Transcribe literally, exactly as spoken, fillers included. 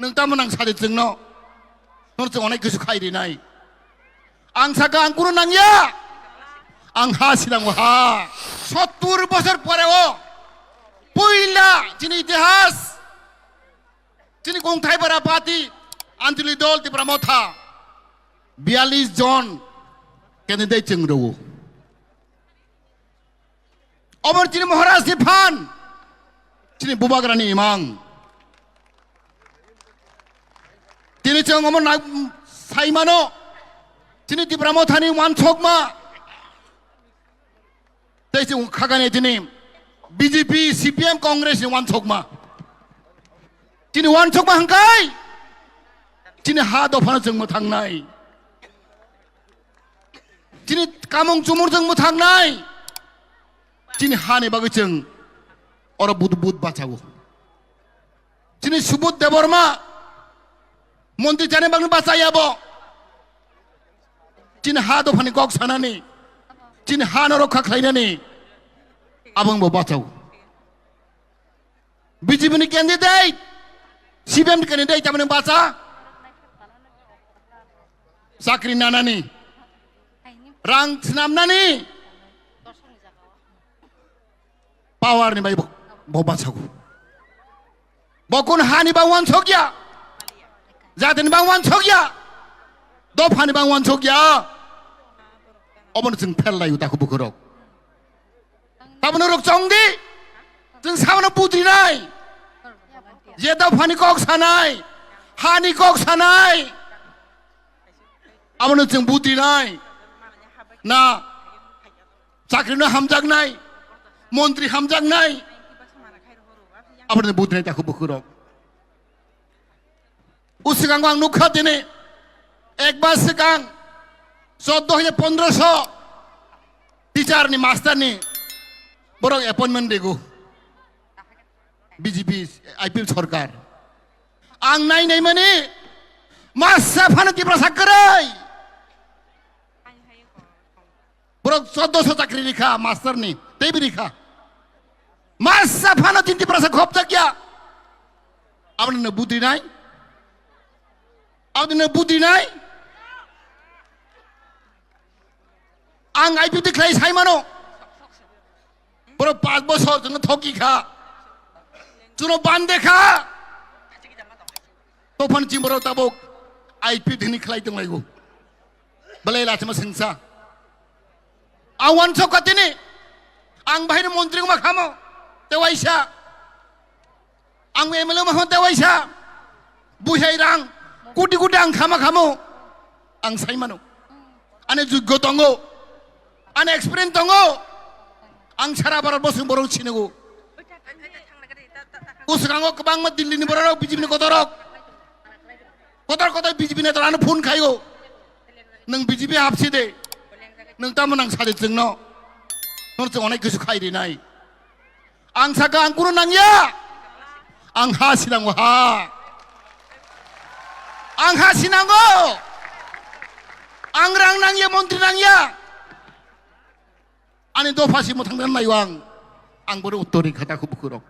Nwng tamo nang sadi chwngno? Nono chwng onek kisu khai rinai. Ang saka ang kunu nangya. Ang ha sinango ha. Sottur bosor pore o puila chini itihas, chini kongthai bara party, Anjali dol Tipra Motha, biyallis jon candidate chwng rwo. Obo chini Maharaj ni phan, chini bubagra ni imang. Tini chwng omo na-, saimano, chini Tipra Motha ni wansokma. Tei chwng khagani chini B J P, C P M, Congress ni wansokma. Chini wansokma hwnkhe chini ha dophano chwng mwthangnai. Chini kamung chumung chwng mwthangnai. Chini hani bagwi chwng oro but but bachao. Chini Subodh Debbarma montri chani bagwi bachaya bo. Chini ha dophani kok sanani, chini ha no rokha khlainani abang bo bachao. B J P ni candidate, C P M ni candidate tamani bacha. Chakri nanani, rang snamnani, power ni bai bo, bo bachago. Bo kun hani bang wansokya, jatini bang wansokya, dophani bang wansokya. Obono chwng phel laio takhuk bukhurok. Tabano rok chong di. Chwng sabono budri nai. Je dophani kok sanai, hani kok sanai, abono chwng budri nai. Na chakri no hamjaknai, montri hamjaknai, abono budri nai takhuk bukhurok. O swkango ang nukha tini ek mas swkang chordo hajar pondroso teacher ni, master ni borok appointment rego B J P I P F sorkar. Ang nai nai mani masa phano Tiprasa kwrwi. Borok chordoso chakri rikha, master ni, teibo rikha. Masa phano chini Tiprasa khopjakya. Aboni no budri nai? Aboni no budri nai? Ang I P F T khlai sai mano. Borok panch bosor chwngno thoki kha. Chwngno bande kha. Tophan chini borok tabuk I P F T ni khlai tong laigo. Belai lachima sengsa. Ang wansok ka tini. Ang bahai ni montri ma khamo. Tewaisa. Ang M L A ma khamo tewaisa. Buhai rang. Kuti kuti ang khama khamo. Ang sai mano. Ani juggo tongo. Ani experience tongo. Ang sara Bharat bosong borok sinigo. O swkango kwbangma Delhi ni borok, B J P ni kotorok. Kotor kotor B J P netarano phone khaio. Nwng B J P hapsi de. Nwng tamo nang sadi chwngno. Nono chwng onek kisu khai rinai. Ang saka ang kunu nangya. Ang ha sinango ha. Ang ha sinango. Ang rang nangya, montri nangya. Ani dopha simo thangdan naio ang. Ang bono uttor rikha takhuk bukhurok.